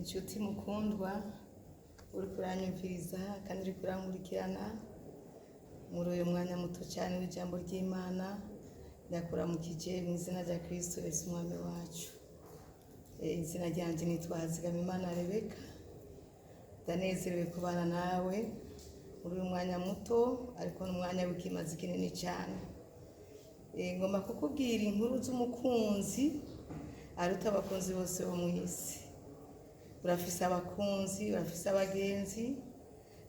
Inshuti mukundwa, uriko uranyumviriza kandi uriko urankurikirana muri uyu mwanya muto cyane w'ijambo ry'Imana, ndakuramukije mu izina rya Kristo Yesu Umwami wacu. Izina ryanje nitwa Hazigamimana Rebeka. Ndanezerewe kubana nawe muri uyu mwanya muto, ariko n'umwanya w'ikimazi kinini cyane. Ngomba kukubwira inkuru z'umukunzi aruta abakunzi bose bo mu isi. Urafise abakunzi, urafise abagenzi,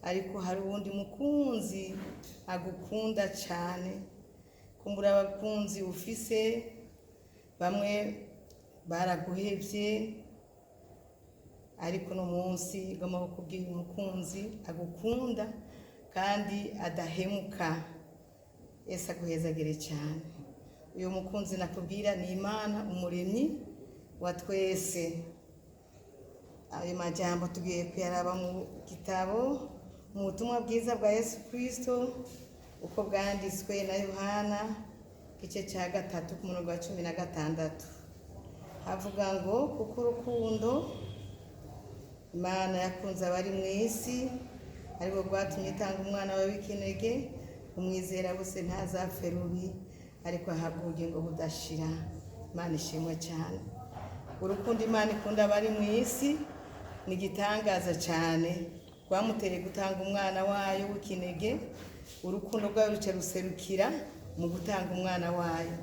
ariko hari uwundi mukunzi agukunda cyane. Kumbura abakunzi ufise bamwe baraguhevye, ariko uno munsi ngomba kukubwira umukunzi agukunda kandi adahemuka. Yesu aguhezagire cyane. Uyu mukunzi nakubwira ni Imana Umuremyi wa twese. Ayo majambo tugiye kuyaraba mu gitabo, mu butumwa bwiza bwa Yesu Kristo uko bwanditswe na Yohana, igice cya 3 ku murongo wa 16. Havuga ngo: "Kuko urukundo Imana yakunze abari mu isi ariko rwatumye itanga umwana wawe w'ikinege, umwizera wese ntazapfe rubi, ariko ahabwa ubugingo budashira." Imana ishimwe cyane. Urukundo Imana ikunda abari mu isi ni igitangaza cyane, rwamuteye gutanga umwana wayo w'ikinege. Urukundo rwayo ruca ruserukira mu gutanga umwana wayo.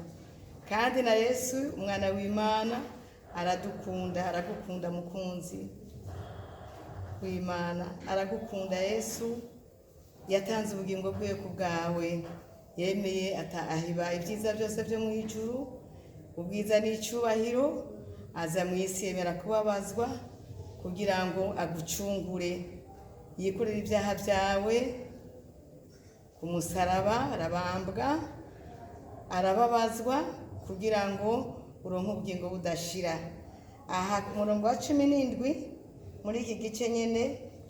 Kandi na Yesu umwana w'Imana aradukunda, aragukunda mukunzi w'Imana, aragukunda. Yesu yatanze ubugingo bwiwe ku bwawe, yemeye ahiba ibyiza byose byo mu ijuru, ubwiza n'icyubahiro, aza mu isi, yemera kubabazwa kugira ngo agucungure, yikorere ibyaha byawe ku musaraba, arabambwa, arababazwa kugira ngo uronke ubugingo budashira. Aha ku murongo wa 17 muri iki gice nyene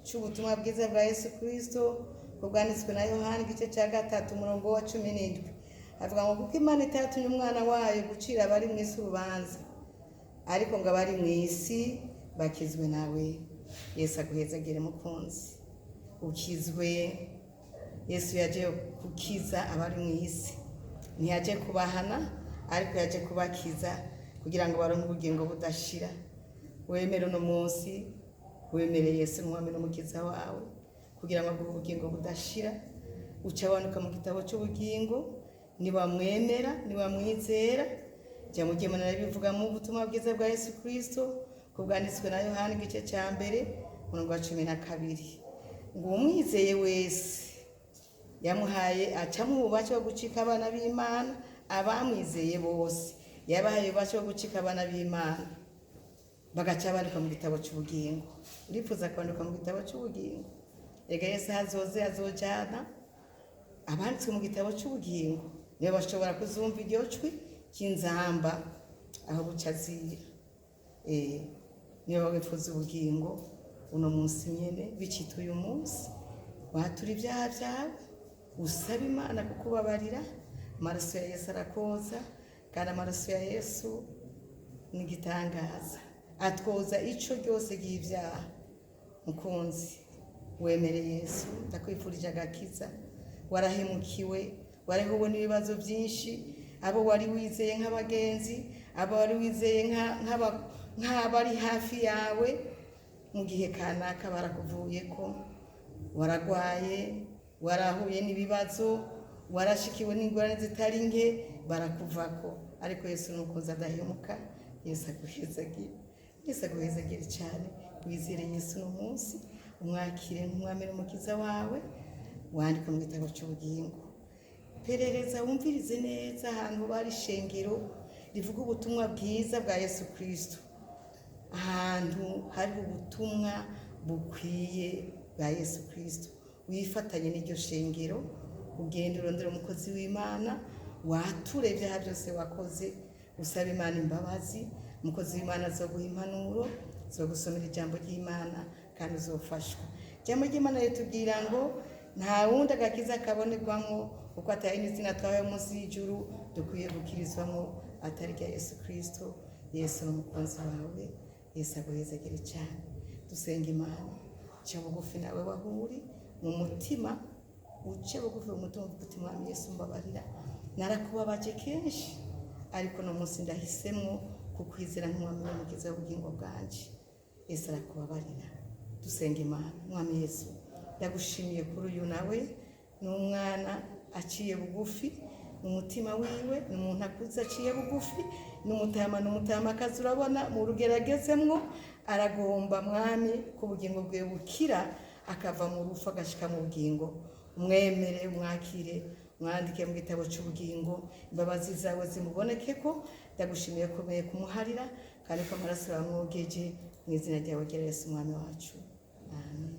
c'ubutumwa bwiza bwa Yesu Kristo bwanditswe na Yohana, igice cya 3, umurongo wa 17, avuga ngo: "Kuko Imana itatumye umwana wayo gucira abari mu isi urubanza, ariko ngo abari mu isi bakizwe nawe." Yesu aguhezagire mukunzi, ukizwe. Yesu yaje gukiza abari mu isi, ntiyaje kubahana, ariko yaje kubakiza kugira ngo baronke ubugingo budashira. Wemere uno munsi, wemere Yesu nk'Umwami n'Umukiza wawe kugira ngo aguhe ubugingo budashira. Uca wandika mu gitabo cy'ubugingo niwamwemera, niwamwizera. Jya mugiye bivuga mu butumwa bwiza bwa Yesu Kristo kubwanditswe na Yohana, igice cya 1, umurongo wa 12, ngo umwizeye wese yamuhaye acamo ububasha bwo gucika abana b'Imana. Abamwizeye bose yabahaye ububasha bwo gucika abana b'Imana, bagaca bandikwa mu gitabo cy'ubugingo. Urifuza kwandikwa mu gitabo cy'ubugingo? Ega Yesu azoze azojana abanditswe mu gitabo cy'ubugingo, nibo bashobora kuzumva iryo jwi ry'inzamba aho buca azira. Niba wifuza ubugingo uno munsi nyene, bicita uyu munsi, watura ibyaha byawe, usaba Imana kukubabarira. Amaraso ya Yesu arakoza, kandi amaraso ya Yesu ni igitangaza, atwoza ico ryose ry'ibyaha. Mukunzi, wemere Yesu. Ndakwifurije agakiza. Warahemukiwe, warahuwe n'ibibazo byinshi. Abo wari wizeye nk'abagenzi, abo wari wizeye nk'abari hafi yawe mu gihe kanaka barakuvuye ko waragwaye, warahuye n'ibibazo, warashikiwe n'ingorane zitari nke, barakuvako. Ariko Yesu ni umukunzi adahemuka. Yesu aguhezagire, Yesu aguhezagire cyane. Wizere Yesu uno munsi, umwakire nk'Umwami n'Umukiza wawe, wandike mu gitabo cy'ubugingo. Perereza, wumvirize neza ahantu bari ishengero rivuga ubutumwa bwiza bwa Yesu Kristo, ahantu hari ubutumwa bukwiye bwa Yesu Kristo, wifatanye n'iryo shengero, ugende urondere umukozi w'Imana, wature ibyaha byose wakoze, usaba Imana imbabazi. Umukozi w'Imana azoguha impanuro, azogusomera ijambo ry'Imana kandi uzofashwa. Ijambo ry'Imana ritubwira ngo nta wundi agakiza kabonerwamo, kuko atari n'izina twahawe munsi y'ijuru dukwiye gukirizwamo atari rya Yesu Kristo. Yesu ni umukunzi wawe. Yesu aguhezagire cyane. Dusenga Imana. Ca bugufi nawe wahuri mu mutima, uce bugufi mu mutima, uvuga uti: "Mwami Yesu, mbabarira, narakubabaje kenshi, ariko no munsi ndahisemwo kukwizera nk'Umwami n'Umukiza w'ubugingo bwanje." Yesu arakubabarira. Dusenga Imana. Mwami Yesu, ndagushimiye kuri uyu nawe, ni umwana aciye bugufi mu mutima wiwe, ni umuntu akuze aciye bugufi, ni umutama, ni umutamakazi. Urabona mu rugero agezemwo, aragomba, Mwami, ko ubugingo bwe bukira, akava mu rupfu agashika mu bugingo. Umwemere, umwakire, mwandike mu gitabo cy'ubugingo, imbabazi zawe zimuboneke. Ko ndagushimiye komeye kumuharira, kandi ko amaraso yamwogeje, mu izina ryawe ryera Yesu Umwami wacu, amen.